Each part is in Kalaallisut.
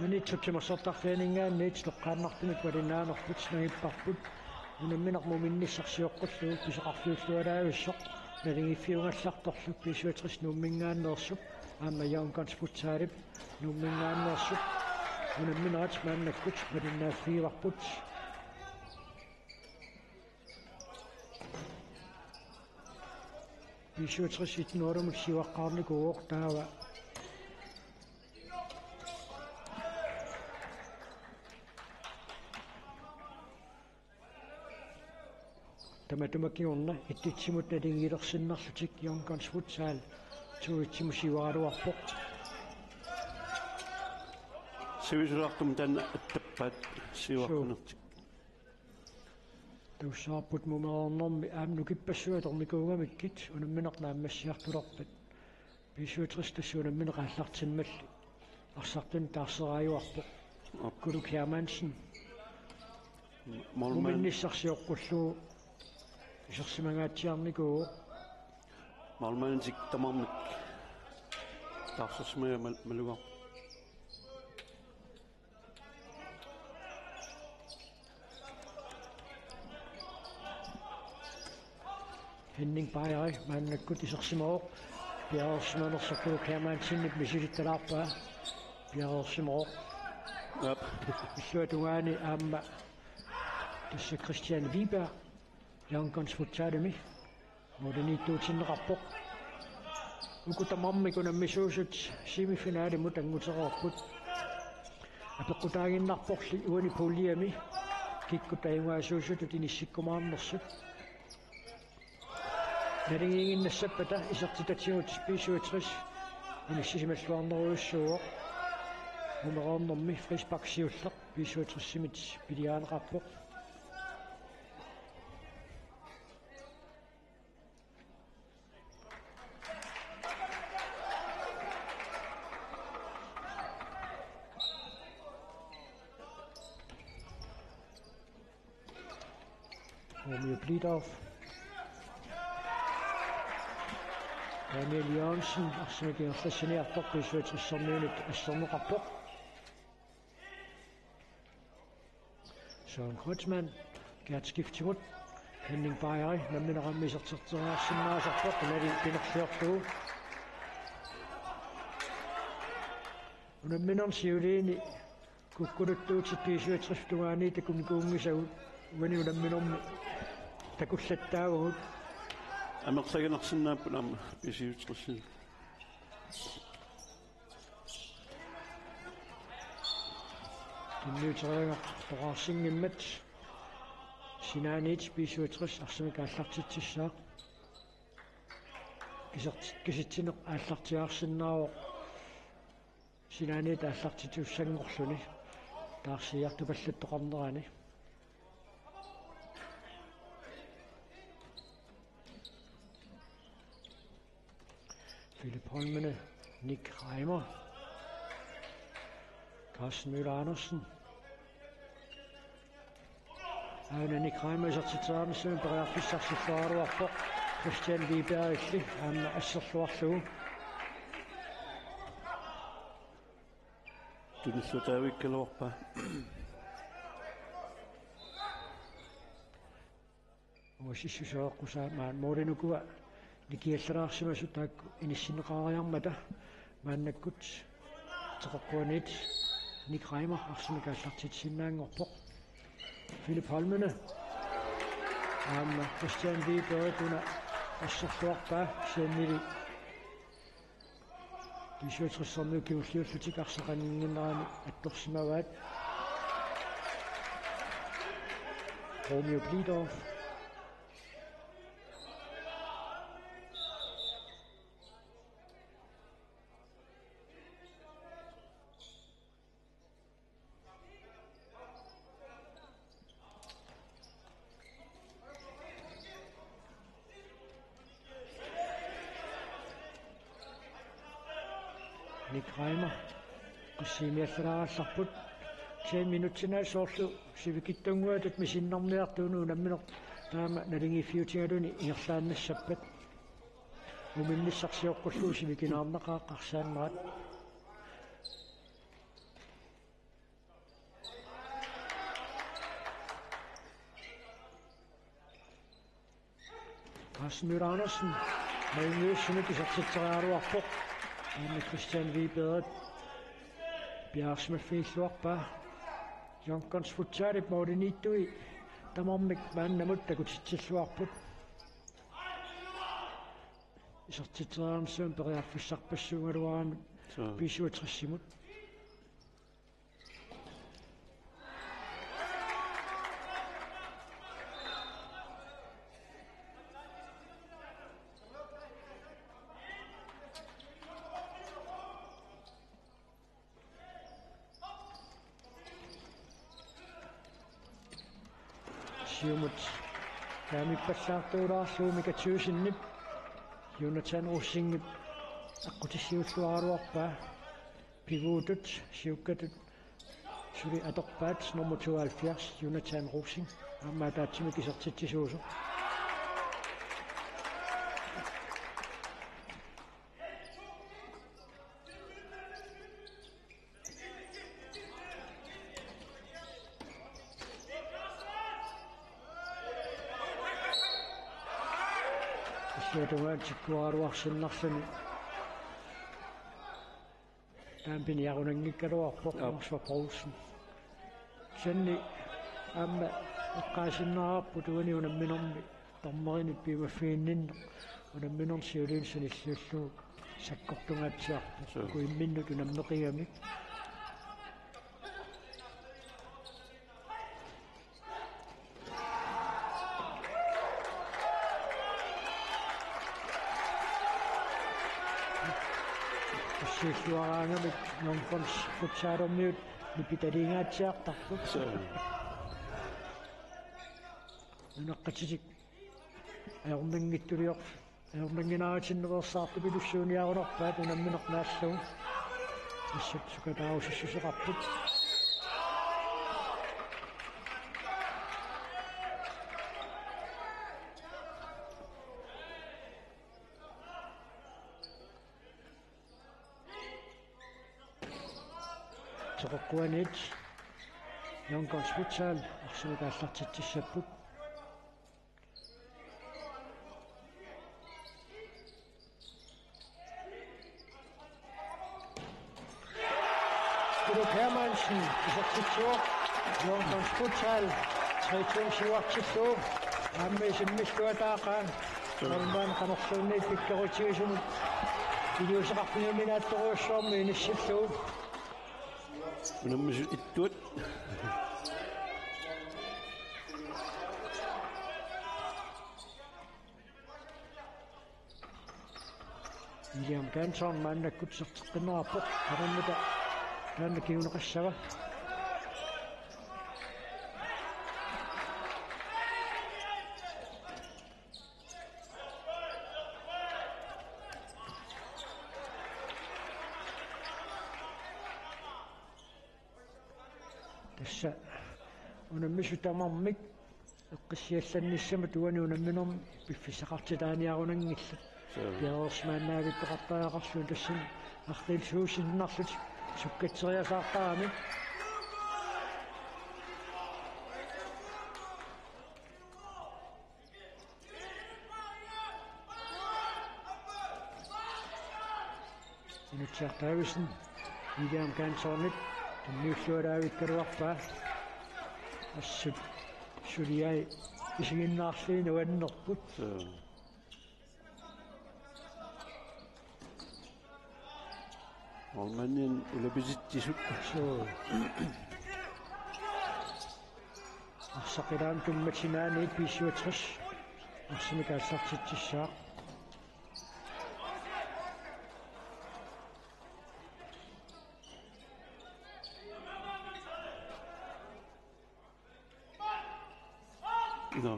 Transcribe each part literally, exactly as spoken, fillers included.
Unitsip timersortarfianinngaanniit toqqaannartumik malinnaanerput nangipparput. Unamminermi uminnissaq sioqqullugu pisoqarfiullualaavissoq naligiiffiugallartorlu B syvogtres Nuumminngaanneersup aamma Young Guns Futsalip Nuumminngaanneersup unamminerat maannakkut malinnaaffigivarput. B syvogtres et nul-imut siuaqqaarnikuuvoq taava. Tamatuma kingorna et-etsimut naligiilersinnarlutik Young Guns Futsal to-etsimut siuaraluarpoq. Sivisulaartumik taanna attappaat siuaqqanertik. Tassa aappaat mumereernermi aamma nukippassuit atornikuugamikkit unammineq naammassiartulerpat. B syvogtres tassa unammineq aallartimmalli arsartunik taarseraajuarpoq. Aap. Kuluk Hermansen. Målmand. Uminnissaq sioqqullugu isersimangaatsiarnikuuvoq. Målmanditik tamarmik taarsersimagaat mal-, malugaarput. Henning Bajeri maannakkut isersimavoq. Piareersimanersoq Kuluk Hermansenip misilittalaarpaa. Piareersimavoq. Aap. Illuatungaani aamma tassa Christian Wiberg Young Guns Futsalimi målimiittuutinneqarpoq. Uku tamarmik unammisuusut semifinalimut anngutereerput. Apeqqutaaginnarporli uani puljemi kikkut ajugaasuusutut inissikkumaarnersut. Naligiiginnassappata isertitatigut B syvogtres inissisimalluarnerujussuuvoq. Mumereernermi frispark siulleq B syvogtres-imit piliaaneqarpoq. Romeo Blidorf. Daniel Jørgensen, arsamik ingerlassiniartoq B syvogtres-ermiunit asserneqarpoq. Søren Kreutzmann, Gert Skiftimut, Henning Bajeri, nammineq aamma isertitseriarsinnaasarpoq, nali pinerliorlugu. Unamminermi siuliini kukkuluttuutit B syvogtres tungaani takunikuunngisagut, uani unamminermi takullattaavagut. Amerlaginarsinnaapput aamma B syvogtres. Tunniuteriagaq toqaarsinngimmat sinaaniit B syvogtres arsamik aallartitsissaaq. Kisert-, kisitsineq aallartiaarsinnaavoq sinaaniit aallartitussanngorluni taarsiiartupallattoqarnerani. Philip Holmene, Nick Reimer, Carsten Møller Andersen. Aana Nick Reimer isertitseriarnissamut periarfissarsiuaaraluarpoq Christian Wibergilli aamma asserluarlugu. Tunissutaavikkaluarpaa. Uasissusereqqusaa maani målinik ukua nikiallalaarsimasut taakku inissinneqariarmata maannakkut teqeqquaniit Nick Reimer arsamik aallartitsisinnaanngorpoq. Philip Holmene aamma Christian Wiberg una asserluarpaa kisiannili B syvogtres-ermiut kingulliullutik arsaq qaninnerani attorsimavaat. Romeo Blidorf. Nick Reimer. Qissiimiallalaarallarput. Kisianni minutsinaat soorlu sivikitsunnguatut misinnarniartuunut unammineq taama naligiiffiutigaluni ingerlaannassappat. Uminnissaq sioqqullugu sivikinaarnaqaaq arsaannerat. Lars Møller Andersen, Magnussenip isertitseriaraluarpoq. Anne Christian Wiberg piareersimaffigilluarpaa. Young Guns Futsalip målimiittui tamarmik maannamut takutitsilluarput. Isertitseriarnissamut periarfissarpassuugaluaraanni. Suu. B syvogtres-imut. Siumut kaamippallaartuulaarlugu Mika Thyussenip Jonathan Rosingip aqqutissiuulluaraluarpaa. Piguutut siukkatut suli atorpaat nummer tooghalvfjerds, Jonathan Rosing, aamma ataatsimik isertitsisuusoq. Assiatungaantikkuaraluarsinnarluni. Taampineq arunanngikkaluarpoq. Aap. Lars Poulsen. Kisianni aamma eqqaasinnaavarput uani unamminermi dommerinit piumaffiginninneq unamminermi siuliini sanilliullugu sakkortungaatsiarpoq. Suu. Uku imminnut unammeqigami. Ussiilluaraangamik Young Guns Futsalimiut nipitaliingaatsiartarput. Suu. Nunaqqatitik ajornanngitsulior-, ajornannginnaritsinneq ersaartupilussuuniarunarpaat unammineq naallugu. Assut sukataarusussuseqarput. Toqoqquaniit Young Guns Futsal arsamik aallartitsissapput. Ulrik Hermansen isertitsivoq Young Guns Futsal tre to siuartillugu. Aamma isimmilluataaqaaq. Målmand qanorluunniit pikkoritigisumut iliuuseqarfigiuminaatsorujussuarmik inissillugu. Unammisut ittuat. William Canton maannakkut iserteqqinnerarpoq. Qanormita taanna kinguneqassava? Tassa unammisut tamarmik eqqissiallannissamut uani unamminermi piffissaqartitaaniarunanngillat. Suu. Piareersimaannaavittoqartariaqarluni tassani arriilsuusinnarlutik sukkatseriasaartaramik. Inutsiaq Davidsen William Cantonip tunniullualaavikkaluarpaa. Assut suliai isiginnaarlugit nuannerput. Suu. Ormannin ulapititsisut. Suu. Arsaq ilaanni tummat sinaaniit B syvogtres arsamik aallartitsissaaq. Nå.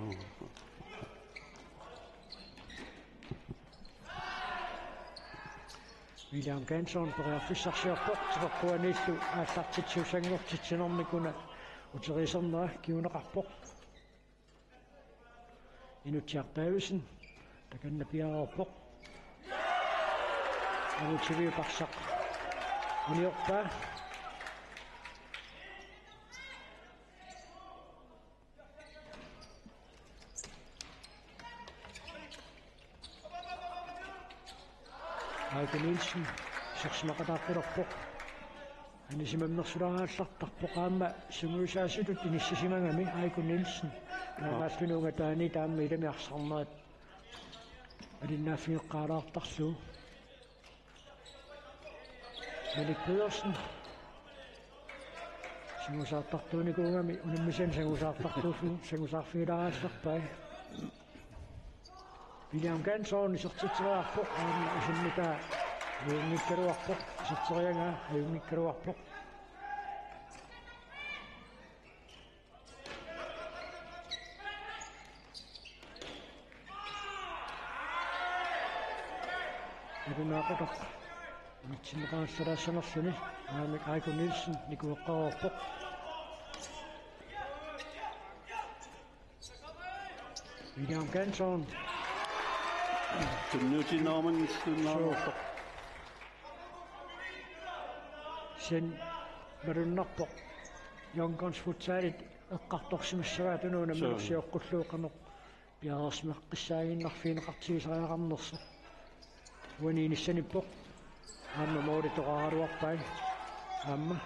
William Canton periarfissarsiorpoq, toqoqquaniillu aallartitsisut sanngortitsinermik una uteriisarnera kinguneqarpoq. Inutsiaq Davidsen takanna piareerpoq. Alutsiviup arsaq uniorpaa. Aiko Nielsen isersimaqataaqqilerpoq. Anisimammersulaagallartarpoq aamma sungiusaasutut inissisimagami Aiko Nielsen. Aammaalluni ungataani taama ilami arsarnerit alinnaaffigeqqaalaartarlugu. Malik Pedersen. Sangusaartartuunikuugami unammisani sangusaartartuullugu sangusaarfigilaarallarpai. William Gansson isertitseriarpoq aamma isimmitaa ajunngikkaluarpoq iserteriagaa ajunngikkaluarpoq. Nalunaaqutaq unitsinneqarallalaassanerluni aamma Aiko Nielsen nikueqqareerpoq. William Gansson. Tunniutiinnarmat tunniutiinnarmat. Sen malunnarpoq. Young Guns Futsalit eqqartorsimassagaat unamminermi sioqqullugu qanoq piareersimaqqissaaginnarfigineqartigisariaqarnersoq. Uani inissanippoq. Aamma mooritoqaraluarpai. Aamma.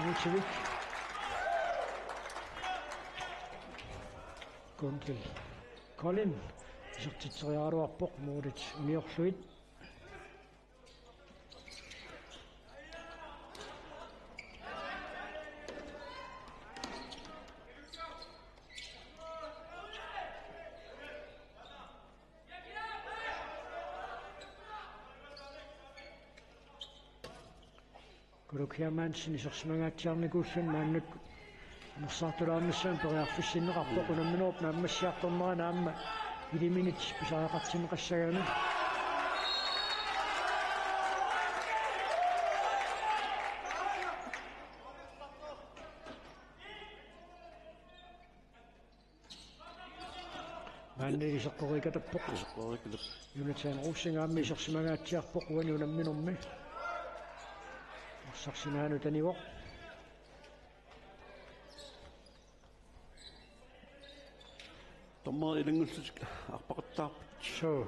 Vucevic. Gunkel Kolding isertitseriaraluarpoq moorit uniorlugit. Kuluk Hermansen isersimangaatsiarnikuulluni maannakkut anersaartulaarnissamut periarfissinneqarpoq unamminerup naammassiartornerani aamma iliminit pisariaqartinneqassagami. Maanna iseqqoriikatappoq. Iseqqoriikatappoq. Jonathan Rosing aamma isersimangaatsiarpoq uani unamminermi. Arsaq sinaanut anivoq. Tamarmik ilanngullutik arpaqattaarput. Suu.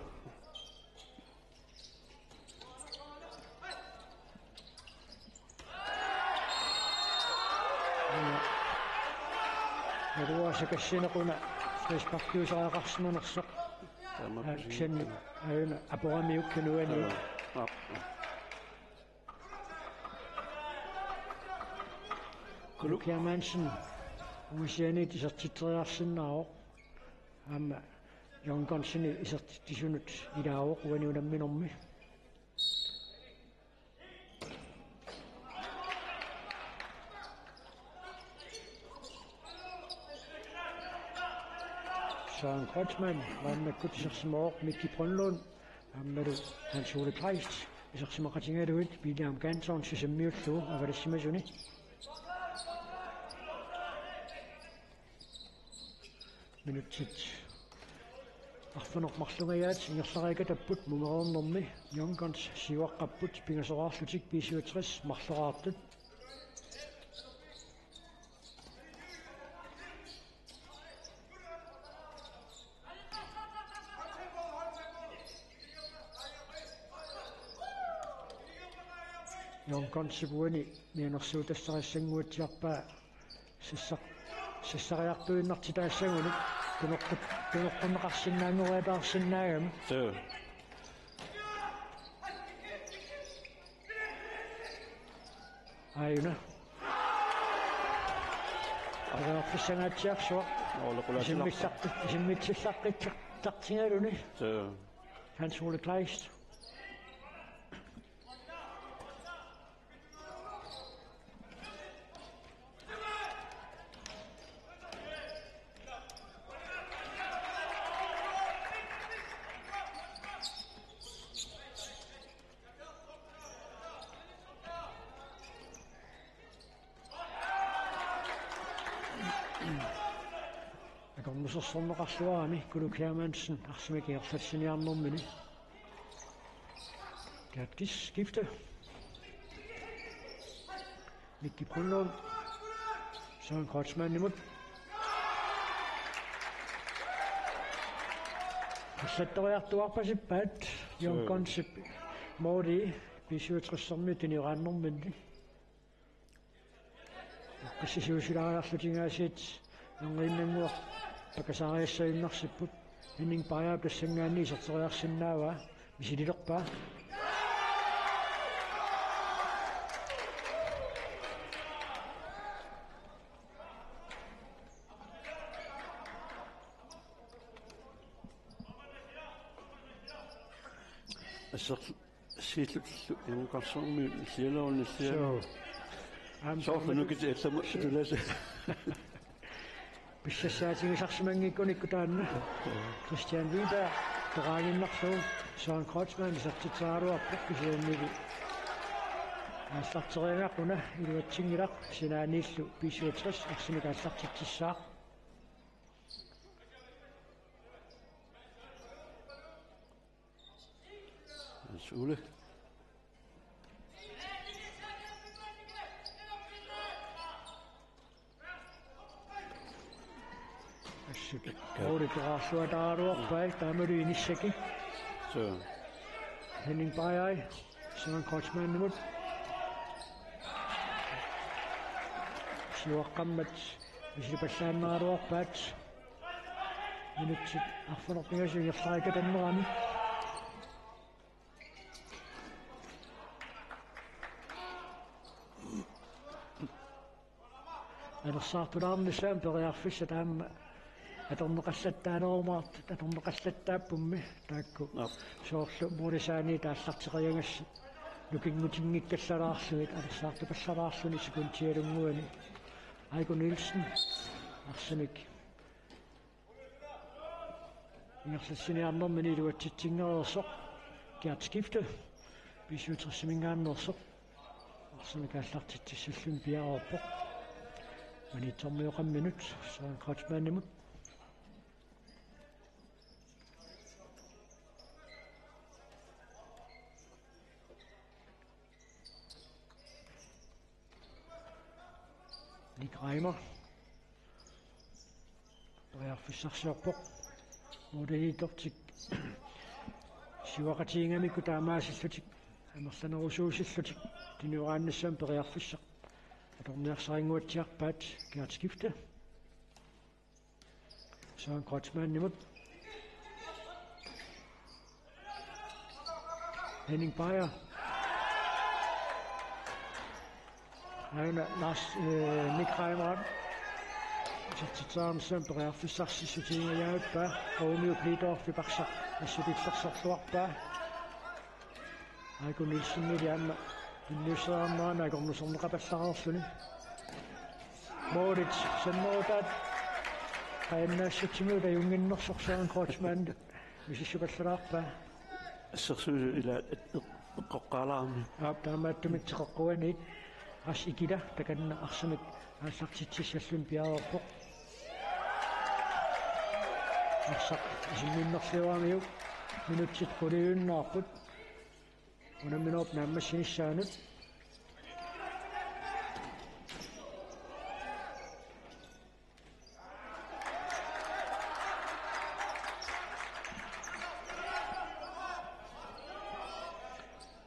Naluara sakassinneq una frisparkiusariaqarsimanersoq. Taama. Action aajuna aporamiuk tunuani. Taama. Aap. Kuluk Hermansen uisianit isertitseriarsinnaavoq. Aamma Young Gunsini isertitsisunut ilaavoq uani unamminermi. Søren Kreutzmann maannakkut isersimavoq Mikki Brønlund aammalu Hans Ole Kleist isersimaqatigalugit William Gansson sisammiullugu avalassimasuni. Minutsit arfineq-marlungajaat ingerlariikatapput mumereernermi Young Guns siuaqqapput pingasoraarlutik B syvogtres marloraartut. Young Gunsip uani mianersuutassarissanguatsiarpaa sassaq-, sassariartuinnartitaassaguni tunoqqut-, tunoqqunneqarsinnaanngoriataarsinnaagami. Suu. Aajuna. Periarfissangaatsiarsuaq. Oolaqulaatilaarpa. Isimmillaqqi-, isimmitsillaqqittartigaluni. Suu. Hans Ole Kleist. Akornusersorneqarluarami Kuluk Hermansen arsamik ingerlatsiniarnermini. Katkis skifte. Mikki Brønlund. Søren Kreutzmannimut. Allattoriartuarpasippaat Jørgen Gonsip måli B syvogtressermiut tunioraannerminni. Eqqissisiusilaariarlutik aasiit erngiinnannguaq pakasaariassaginnarsipput. Henning Bager tassanngaanniit iserteriarsinnaavaa, misililerpaa. Asserl-, siillutillu Jørgen Gonsip nillialeruni nillialu. Suu. Aamma soorlu nukit allamut atulaaseq. Pissassaatigisarsimanngikkunikku taanna. Christian Wiberg toqaaginnarlugu Søren Kreutzmann isertitseraluarpoq kisiannili aallarteriagaq una iluatsinngilaq, sinaaniillu B syvogtres arsamik aallartitsissaaq. Sule. Assut. Kauli toqarluataaraluarpai taamalu inissakki. Suu. Henning Bager, Søren Kreutzmannimut. Siuaqqammat misilipallaannaraluarpaat. Minutsit arfineq-pingasut ingerlariatannerani. Anersaartulaarnissaat periarfissaq taama atorneqallattaanerumaartut, atorneqallattaappummi taakku. Aap. Soorlu mulisaani taallarteqigagassat nukingutinngikkallarlugit anersaartupallalaarluni sekundialunnguani. Aiko Nielsen arsamik ingerlatsiniarnermini iluatsitsinngeriarsoq. Gert Skifte B syvogtressiminngaanneersoq arsamik aallartitsissalluni piareerpoq. Maniitsormioqamminut Søren Kreutzmannimut. Nick Reimer. Periarfissarsiorpoq. Mooderiitortik siuaqatigigamikku taamaasillutik amerlanerusuusillutik tunioraannissamut periarfissaq atorniarsarinnguatsiarpaat. Gert Skifte. Søren Kreutzmannimut. Henning Bager. Aana Lars, øh, Nick Reimer. Isertitseriarnissamut periarfissarsiutigingajappoq. Romeo Blidorf iparsaq assut illersorluarpaa. Aiko Nielsenili aamma innuusseriarnerani akornuserneqapallalaarluni. Moolit sannerutaat qajannaassutsimigut ajunnginnersoq Søren Kreutzmann misissupallalaarpaa. Assersuisut ilaat eqqoqqaalaarami. Aap, taamaattumik teqeqquaniit Ras Ikila takanna arsamik aallartitsissalluni piareerpoq. Arsaq isimminnerlioramiuk minutsit quliinnarput. Unamminerup naammassinissaanut.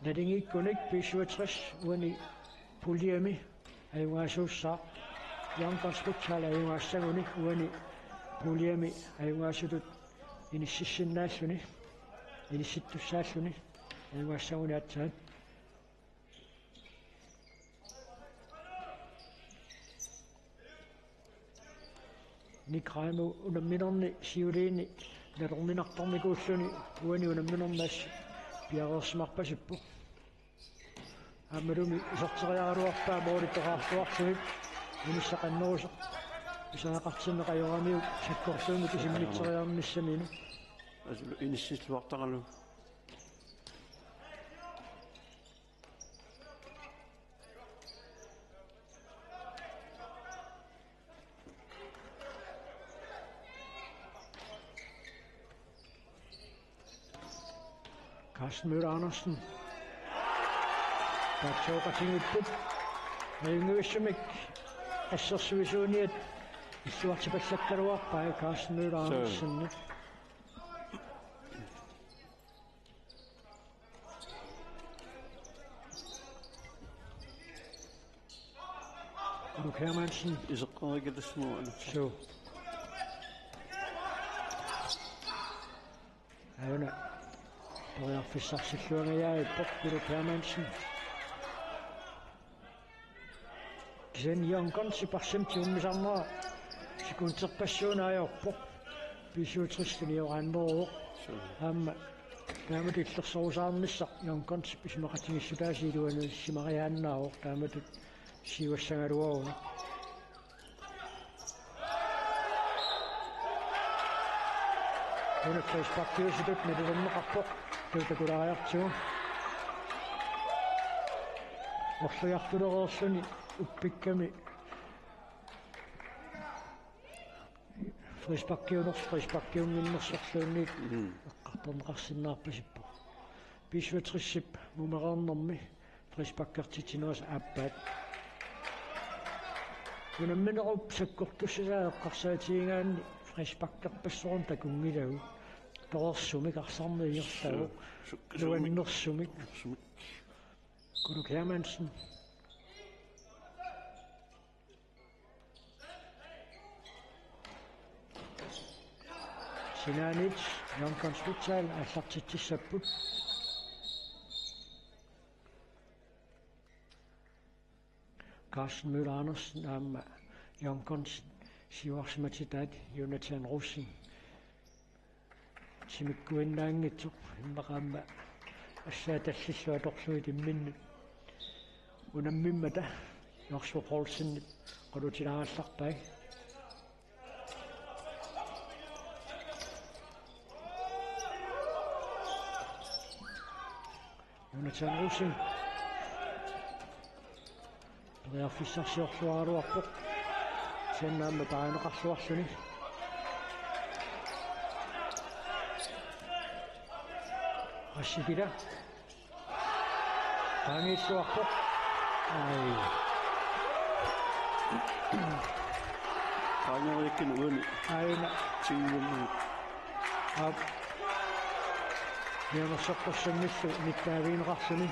Nalunngikkunik B syvogtres uani puljemi ajugaasuussaaq. Jørgen Gonsip ajugaassagunik uani puljemi ajugaasutut inississinnaallutik, inissittussaalluni ajugaassagunik aatsaat. Nick Reimer unamminerni siuliini nalorninartarnikuulluni uani unamminermi assut piareersimarpasippoq. Aammalumi iserteriaraluarpaa moolit toqarluarlugit, inissaq annerusoq pisariaqartinneq ajoramiuk sakkortuumik isimmitsereernissaminnut. Asulu inissilluartaralugu. Carsten Møller Andersen. Tatsooqatigiipput. Ajunngivissumik Assersuisuuniat illuartipallakkaluarpai Carsten Møller Sure. Andersen. Ulrik Hermansen. Iseqqaarikitassimavoq anersa. Suu. Aajuna. Periarfissarsilluangajappoq Ulrik Hermansen. Kisianni Jørgen Konsip arsamik tigummisarnera sekunderpassuunngorpoq. B syvogtres tunioraanneruvoq. Aamma taamatut illersorusaarnissaq Jørgen Konsip isumaqatigiissutaasiit iluaniissimariaannaavoq taamatut siuassagaluarunik. Una frisparkiusutut nalilerneqarpoq. Tuutakulaariartigu. Orlujartulereerluni uppikkami. Frisparkiuner-, frisparkiunnginnersorluunniit Mm. eqqartorneqarsinnaarpasippoq. B syvogtres-ip mumereernermi frisparkertitsinerisa aappaat. Unamminerup sakkortussasaa eqqarsaatigigaanni frisparkerpassuarnik takunngilagut. Torersumik arsarneq ingerlavoq. Suk-, suk-, Nuannersumik. Sumik. Ulrik Hermansen. Sinaaniit Jørgen Konsip aallartitsissapput. Carsten Møller Andersen aamma Jørgen Konsip siuarsimatitaat Jonathan Rosing. Timikkuinnaanngitsoq immaqa aamma assaat allillu atorlugit imminnut unammimmata Joshua Poulsen qulutilaarallarpai. Jonathan Rosing. Periarfissarsiorluaraluarpoq. Kisianni aamma paarineqarluarluni. Rassikila. Qaangiilluarpoq. Ai. Qaangereerikkunik uani. Aajuna. Tingummi. Aap. Mianersoqqussammillu nittaavigineqarluni.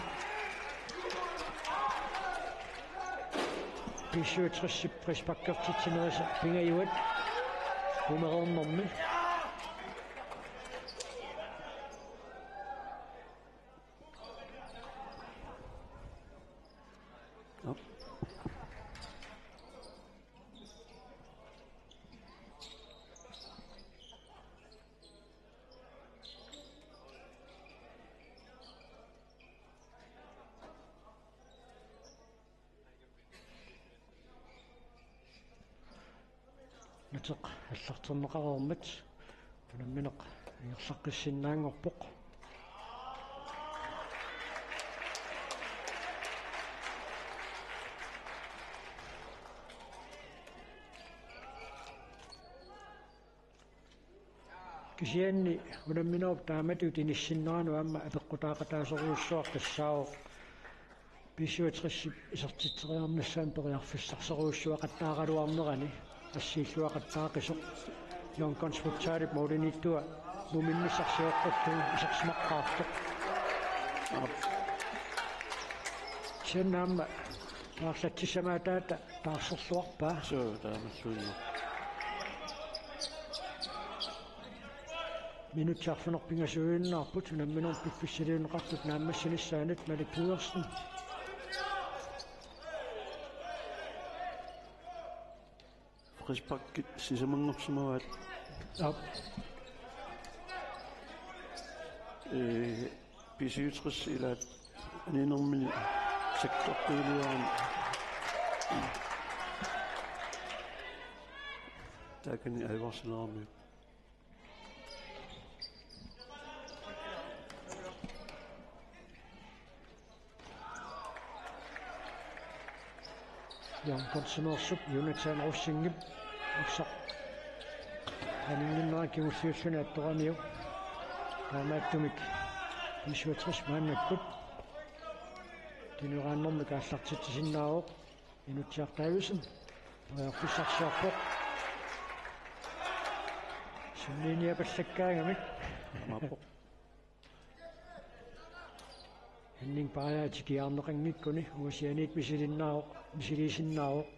B syvogtres-ip frisparkertitsinerisa pingajuat mumereernermi. Nå. Nateq aallarterneqareermat unammineq ingerlaqqissinnaanngorpoq. Kisianni unamminerup taamatut inissinneranut aamma apeqqutaaqataasorujussuaq tassaavoq B syvogtres-ip isertitseriarnissaanut periarfissarsorujussuaqattaaraluarnerani assiilluaqattaaqisoq. Jørgen Konsip futsalip målimiittua muminnissaq sioqqullugu isersimaqqaartoq. Kisianni aamma paarlatsissamaataata taarserluarpaa. Suu, taamalluinnaq. Minutsit arfineq-pingasuinnaapput unamminerup piffissaliunneqartup naammassinissaanut Malik Pedersen. Frisparkit sisamanngorsimavaat. Aap. Ee, B syvogtres ilaat aninermini sakkortuuliorami. Taakani ajugaarsinerarmiuk. Jørgen Konsimeersup Jonathan Rosingip arsaq aninnginnera kingulliulluni attoramiuk. Taamaattumik B syvogtres maannakkut tunioraannermik aallartitsisinnaavoq Inutsiaq Davidsen. Periarfissarsiorpoq. Sunniiniapallakkaangamik. Maappoq. Henning Bager tikiarneqanngikkuni ungasianiit misilinnaavoq, misiliisinnaavoq.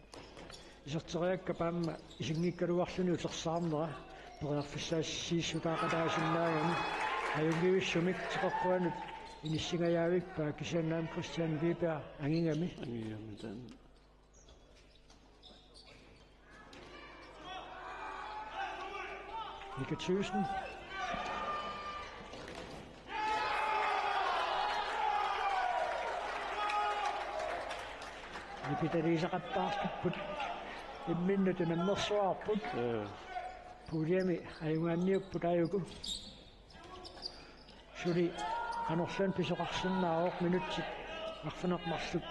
Iserteriakkap aamma isinngikkaluarluni utersaarnera periarfissaassiissutaaqataasinnaagami. Ajunngivissumik teqeqquanut inissingajaavippaa, kisianni aamma Christian Wiberg angigami. Angigami taanna. Mika Thyssen. Nipitaliisaqattaartupput. Imminnut unammersuarput. Ee. Puuliami ajugaanniupput aajuku. Suli qanorluunniit pisoqarsinnaavoq, minutsit arfineq-marluk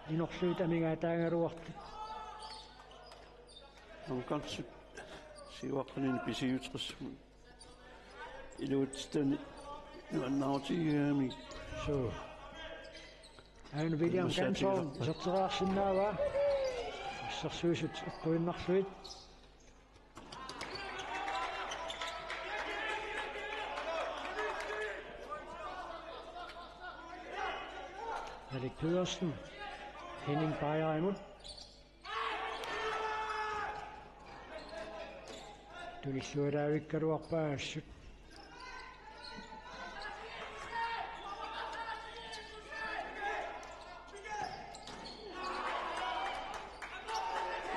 inorlugit amigaataagaluartut. Ankansit siuaqqanini pisiuteqissamut iluatsitani nuannaarutigigamik. Suu. Aana William Massaatigisarpaa. Ganson iserteriarsinnaavaa. Assersuisut eqquinnarlugit. Erik Pedersen. Henning Bagerimut. Tunilluataavikkaluarpaa assut.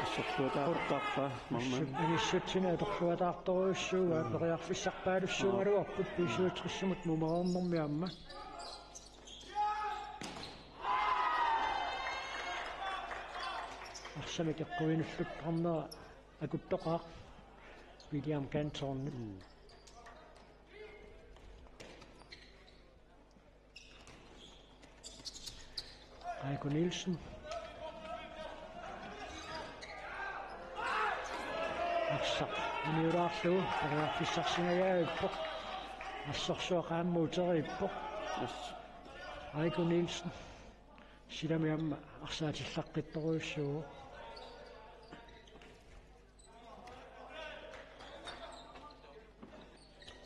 Assortuataartarpa, Marman? Assut anissutsini atorluataartorujussuuaa, mm, periarfissarpaalussuugaluarput B syvogtresimut mumereernermi aamma. Arsamik eqquinnulluarnera akuttoqaaq William Ganson. Mm. Aiko Nielsen. Arsaq uniulaarlugu periarfissarsingajaavippoq. Assorsuaq aamma uteriippoq. Yes. Aiko Nielsen. Silami aamma arsaatillaqqittorujussuuvoq.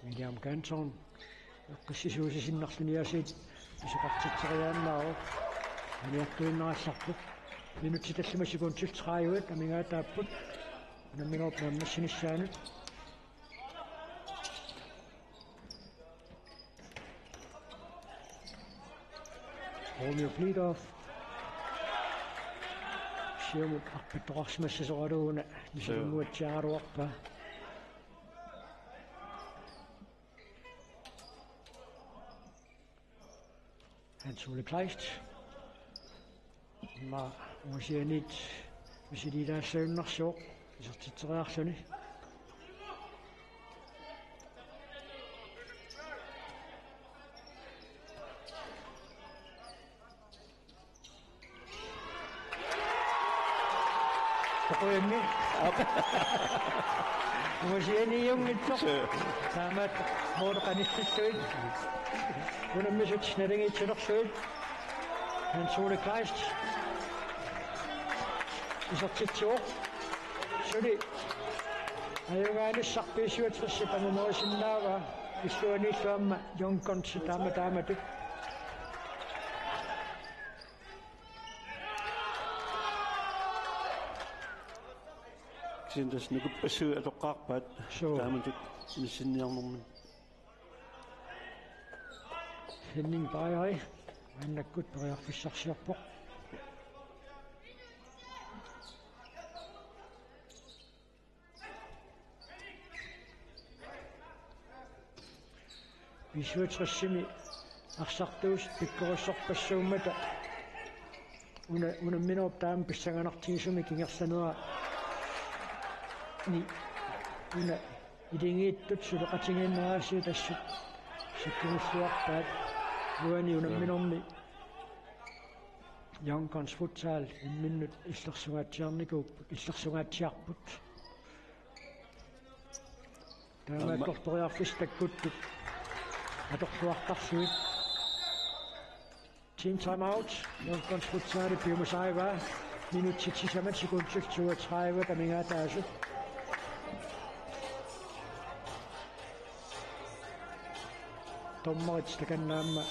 William Ganson eqqissisuusisinnarluni asiit pisoqartitseriaannaavoq. Aniartuinnarallarpoq. Minutsit tallimat sekundit tredive amigaataapput unamminerup naammassinissaanut. Romeo Fleetwood. Siumut arpattoqarsimassasoralugu una misilinguatsiaraluarpaa. Hans Ole Kleist. Immaqa ungasianiit misiliilaassajunnaarsuuvoq isertitseriarluni. Toqujanni. Aap. Ungasianiunngitsoq. Suu. Taamaat mooraqanissillugit. Unammisut naligiitsilerlugit. Hans Ole Kleist. Isertitsivoq. Suli ajugaanissaq B syvogtresip angumerisinnaavaa. Illuaniillu aamma Young Gunsit taama taamatut. Kisianni tassa nukippassuit atoqqaarpaat. Suu. Taamatut inissinniarnermini. Henning Bajeri maannakkut periarfissarsiorpoq. B syvogtresimi arsartuusut pikkorissorpassuummata una, unamminerup taama pissanganartigisumik ingerlanerani una iligiittut suleqatigiinnerisigut assut sikkimilluarpaat. Uani unamminermi Young Guns Futsal imminnut illersungaatsiarnikuupput, illersungaatsiarput. Taamaattorli periarfissat takkuttut atorluartarlugit. Team timeout. Young Guns Futsal piumasaavaa. Minutsit sisamat sekundit toogtredive amigaataasut. Dommerit takanna aamma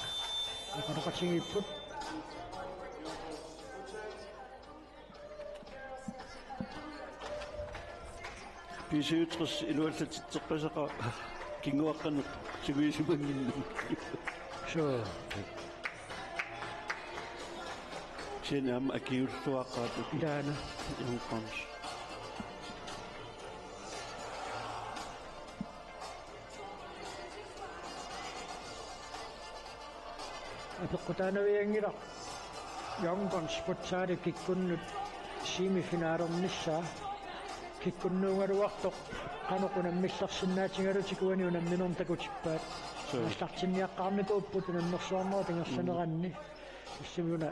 oqaloqatigiipput. B syvogtres iluallatitseqqisaqaaq kinguaqqanik sungiusimannginnami. Suu. Kisianni aamma akiulluaqqaat. Ilaana. Young Guns. Apeqqutaanavianngilaq Young Guns futsalip kikkunnut semifinalernissaa. Kikkunnuugaluartoq qanoq unammillersinnaatigalutik uani unamminermi takutippaat. Suu. Aallartinniaqqaarnikuupput unammersuarnerup ingerlaneranni. Tassami una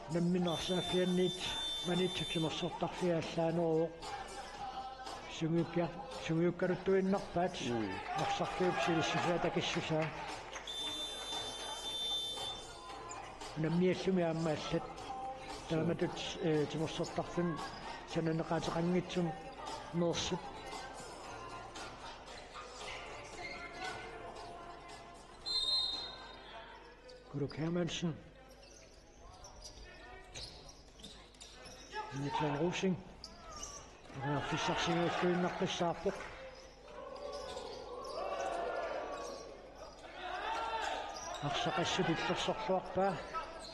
unamminersaaffianniit Maniitsup timersortarfia allaaneruvoq. Sungiukkia-, sungiukkaluttuinnarpaat. Mm. Arsarfiup silissusaa takissusaa. Unammiallumi aamma allat. Taamatut, eh, timersortarfimmi sananeqaateqanngitsumik meersut. Kuluk Hermansen. Jonathan Rosing. Periarfissarsiorluinnaqqissaarpoq. Arsaq assut illersorluarpaa.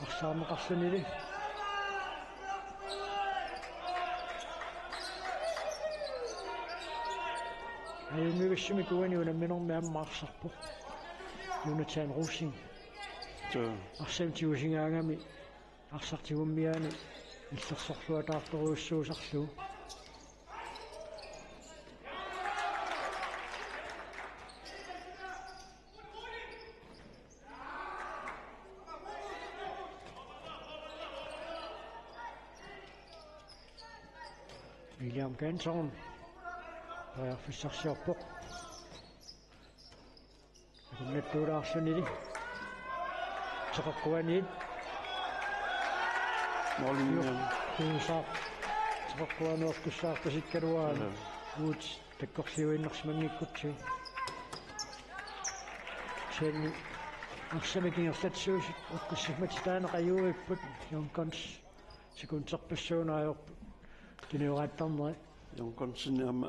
Arsaarneqarlunili. Ajunngivissumik uani unamminermi aamma arsarpoq. Jonathan Rosing. Suu. Arsamik tigusigaangami arsaq tigummiaani illersorluataartorujussuusarlugu. William Canton periarfissarsiorpoq. Akunnattuulaarlunili. Teqeqquaniit. Målimiit. Kuusaaq. Teqeqquanuartussaarpasikkaluaat. Aha. Uut takkorliuinnarsimanngikkutsi. Kisianni arsamik ingerlatsisuusut eqqissisimatitaaneq ajuipput. Young Guns sekunderpassuuneq ajorput. Tunioraattarneri. Young Gunsinnit aamma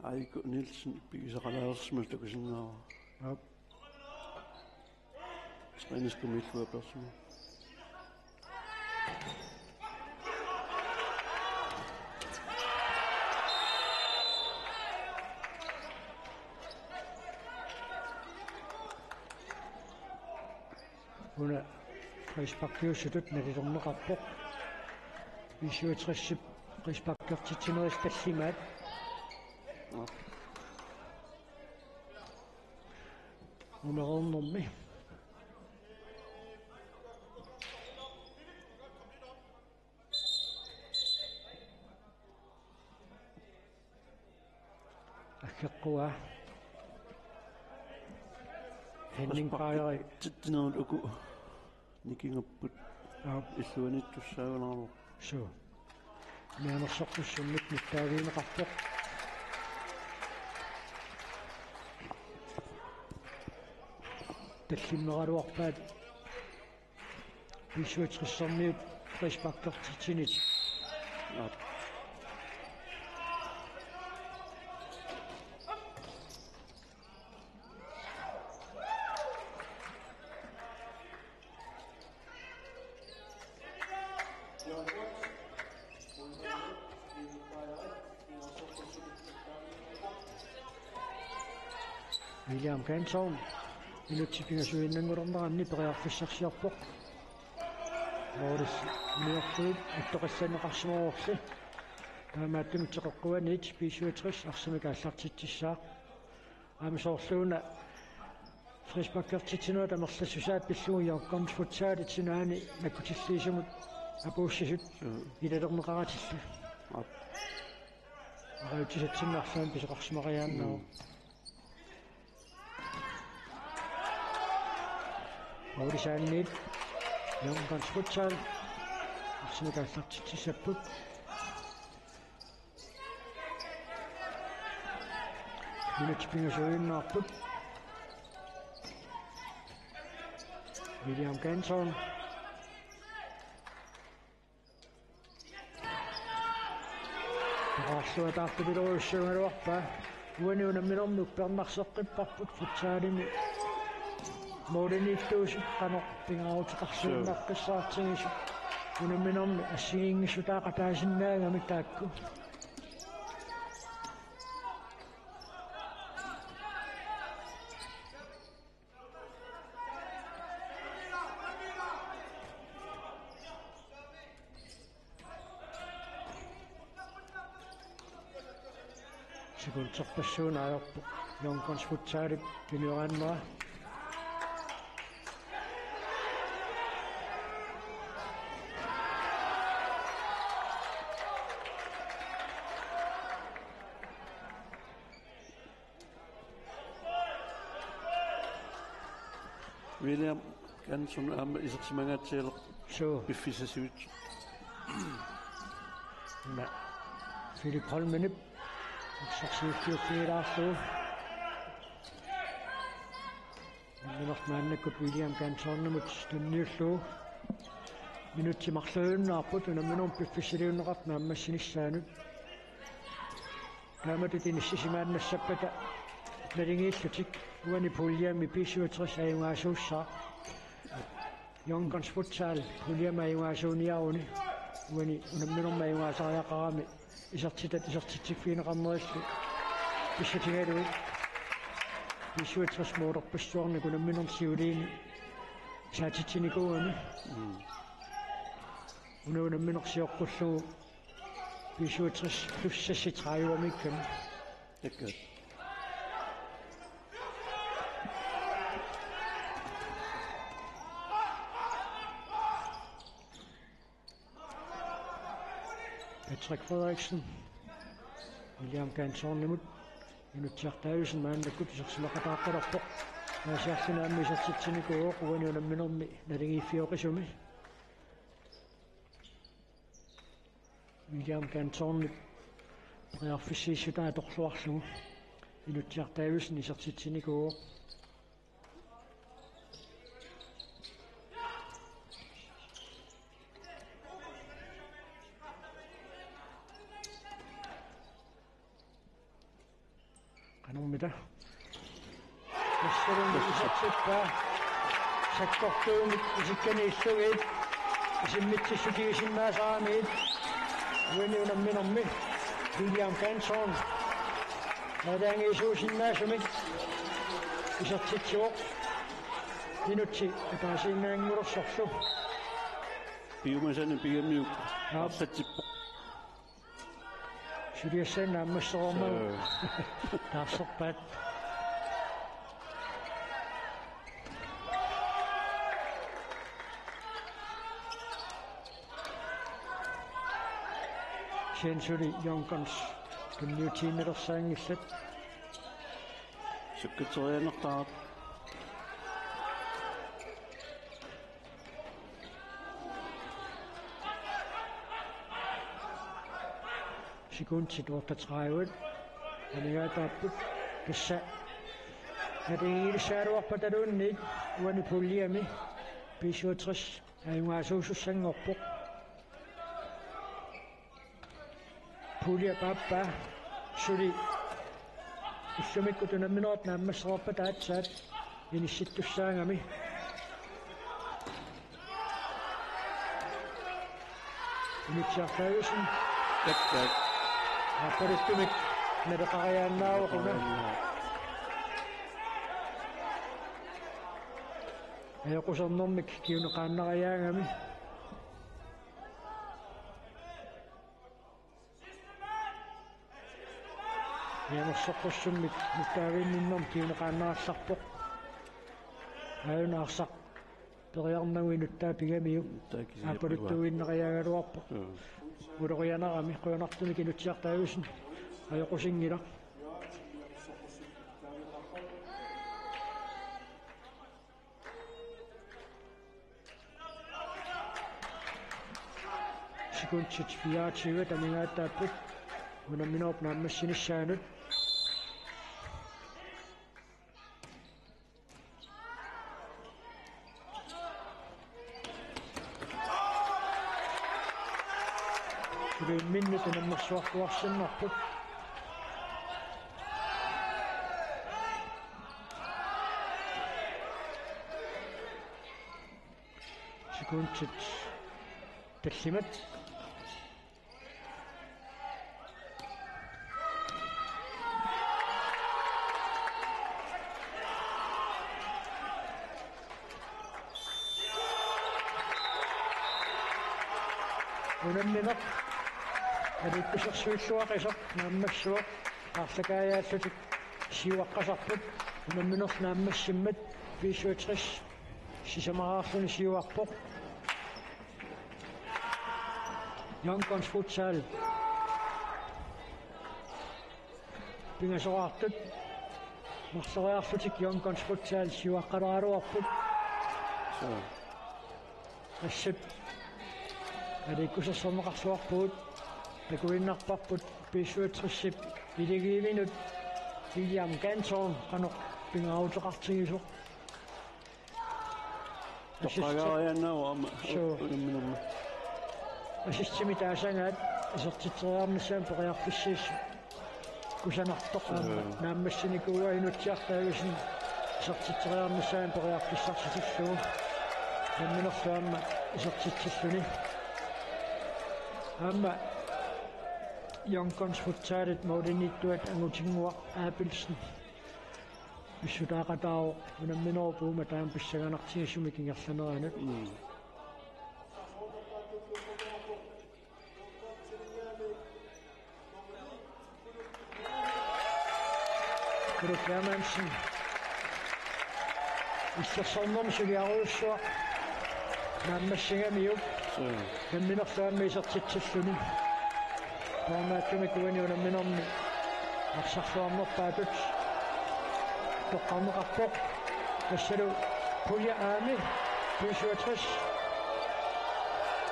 Aiko Nielsen pigisaqalaarsimasoq takusinnaavara. Aap. Træningsgymnasiet apersuma. Una frisparkiusutut nalilerneqarpoq. B syvogtresip frisparkertitsinerisa tallimaat. Unareernermi. Aggeqquaa. Henning Bajeri. Titsinerut uku nikingapput. Aap. Illuanittussaagunaraluarpoq. Suu. Mianersorpassummik nittaavigineqarpoq. Tallimmeraluarpaat. B syvogtresimiut frisparkertitsinit. Aap. William Canton. Minutsit pingasuinnanngulerneranni periarfissarsiorpoq. Morris uniorlugu attoqissanneqarsimavorli. Taamaattumik Teqeqquaniit B syvogtres arsamik aallartitsissaaq. Aamma soorluuna frisparkertitsinerup amerlassusaa pillugu Young Guns futsalip sinaani nakkutilliisumut apuussisut. Mm. Ilalerneqaratillu. Aap. Arajutsisatsinnik arlaannik pisoqarsimariaannarpoq. Mm. Morris Hansen. Young Guns futsal. Sinikallartitsissapput. Minutsit pingasuinnaapput. William Ganton. Taarluataartut iluussagaluarpaa. Uani unamminermi uppernarseqqipparput futsalimi. Målimiittuusut qanoq pingaaruteqarsiinnaqqissaartigisut. Unamminermi assigiinngissutaaqataasinnaagami taakku. Sekunderpassuit ajorput Young Guns futsalip piniaraannera. William Ganton aamma isersimangaatsiarpoq. Suu. Piffissaq sivitsoq. Una Philip Holmenip isersiiffiussilaarlugu. Unammineq maannakkut William Gantonimut tunniullugu. Minutsit marluinnaapput unamminermi piffissaliunneqartoq naammassinissaanut. Taamatut inissisimaannassappata naligiillutik uani puljemi B syvogtres ajugaasuussaaq. Young Guns Futsal puljemi ajugaasuuniaruni uani unamminermi ajugaasariaqarami isertitat isertitsiffigineqarnerillu pissutigalugit B syvogtres-mi uterpassuarnik unamminermi siuliini saatitsinikuugami. Mm. Una unammineq sioqqullugu B syvogtres plus seksogtredive-miikkami. Takuuk. Patrick Frederiksen. William Gantonimut. Inutsiaq Davidsen maannakkut isersimaqataaqqalerpoq. Naasiarluni aamma isertitsinikuuvoq uani unamminermi naligiiffioqisumi. William Gantonip periarfissiissutaa atorluarlugu Inutsiaq Davidsen isertitsinikuuvoq. Qanormita? Tassalu isertippaa. Sakkortuumik isikkaniillugit isimmitsissutigisinnaasaramiit uani unamminermi William Ganton aalajangiisuusinnaasumik isertitsivoq. Minutsit ataasiinnaanngulersorlu. Piumasani pigamiuk. Aap. Arsatsippoq. Suliassaanut naammassereermagu. Suu. Taarserpaat. Kisianni suli Young Guns tunniutiinnarsaanngillat. Sukkaterianartaat. Sekundit otteogtredive. Anigaataapput. Tassa naligiilissagaluarpataluunniit uani puljemi B syvogtres ajugaasuusussanngorpoq. Pulje paappaa suli ullumikkut unamminerit naammassereerpata aatsaat inissittussaagami. Inutsiaq Davidsen. Tak, tak. Aappaluttumik naleqariaannaavoq una. Ajoqusernermik kinguneqaannariaagami. Mianersoqqussummik nuttaavinninnermik kinguneqaannarallarpoq. Aajuna arsaq periarnagu inuttaa pigamiuk. Nuttaa kisiat aappaluttuinnariaagaluarpoq. Joo. Ulorianarami qujanartumik Inutsiaq Davidsen ajoqusinngilaq. Sekundit fireogtyve amigaataapput unamminerup naammassinissaanut. Suli imminnut unammersuartuarsinnarput. Sekundit tallimat. Unammineq aliikkusersuilluaqisoq naammassivoq, aallakaajaallutik siuaqqasarput. Unamminerlu naammassimmat B syvogtres sisamaraarluni siuarpoq. Young Guns Futsal pingasoraartut marloriarlutik Young Guns Futsal siuaqqalaaraluarput. Assut aliikkusersorneqarluarpugut. Takuinnarparput B syvogtres-ip iligiivinut William Ganthorn qanoq pingaaruteqartigisoq. Toqqagaariaannaavoq aamma. Suu. Unamminermi. Assistimik taasagaat isertitseriarnissaanut periarfissiis- kusanartoq aamma. Suu. Naammassinikuuaa Inutsiaq Davidsen isertitseriarnissaanut periarfissarsitilluni. Unamminerlu aamma isertitsilluni. Aamma Young Guns Futsalit målimiittuat Angutinnguaq Abelsen pissutaaqataavoq unamminerup uuma taama pissanganartigisumik ingerlaneranut. Mm. Kulu Clemensen. Issersornermi suliarujussuaq naammassigamiuk. Mm. Unamminerlu aamma isertitsilluni. Taamaattumik uani unamminermi arsarluarnerpaatut toqqarneqarpoq. Tassalu pulje A-mi B syvogtres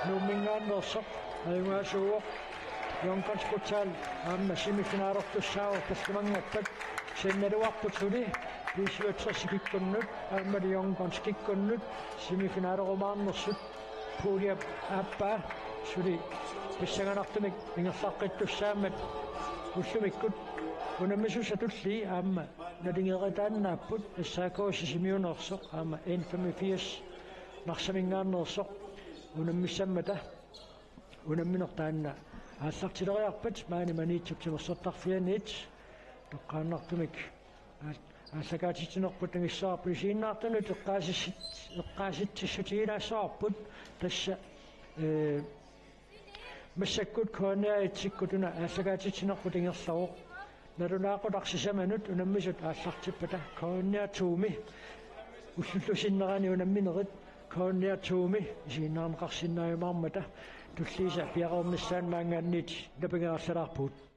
Nuumminngaanneersoq ajugaasuuvoq. Young Guns Futsal aamma semifinalertussaavoq tallimanngorpat. Sinnaluarput suli B syvogtres kikkunnut aamma Young Guns kikkunnut semifinalerumaarnersut. Puljep aappaa suli pissanganartumik ingerlaqqittussaammat ullumikkut unammisussat tullii aamma nalingeqataannaapput. S A K Sisimiuneersoq aamma N femogfirs Narsaminngaanneersoq unammissammata. Unammineq taanna aallartileriarpat maani Maniitsup timersortarfianiit toqqaannartumik aal-, aallakaatitsinerput angissavarput. Isiginnaartunut eqqaasissit-, eqqaasitsissutigilaassavaarput tassa, ee, massakkut K N R-itsikkut una aallakaatitsinerput ingerlavoq. Nalunaaqutaq sisamanut unammisut aallartippata K N R to-mi ullullu sinnerani unamminerit K N R to-mi isiginnaarneqarsinnaajumaarmata tulliisa piareernissaanut maanngaanniit napangeerlalaarpugut.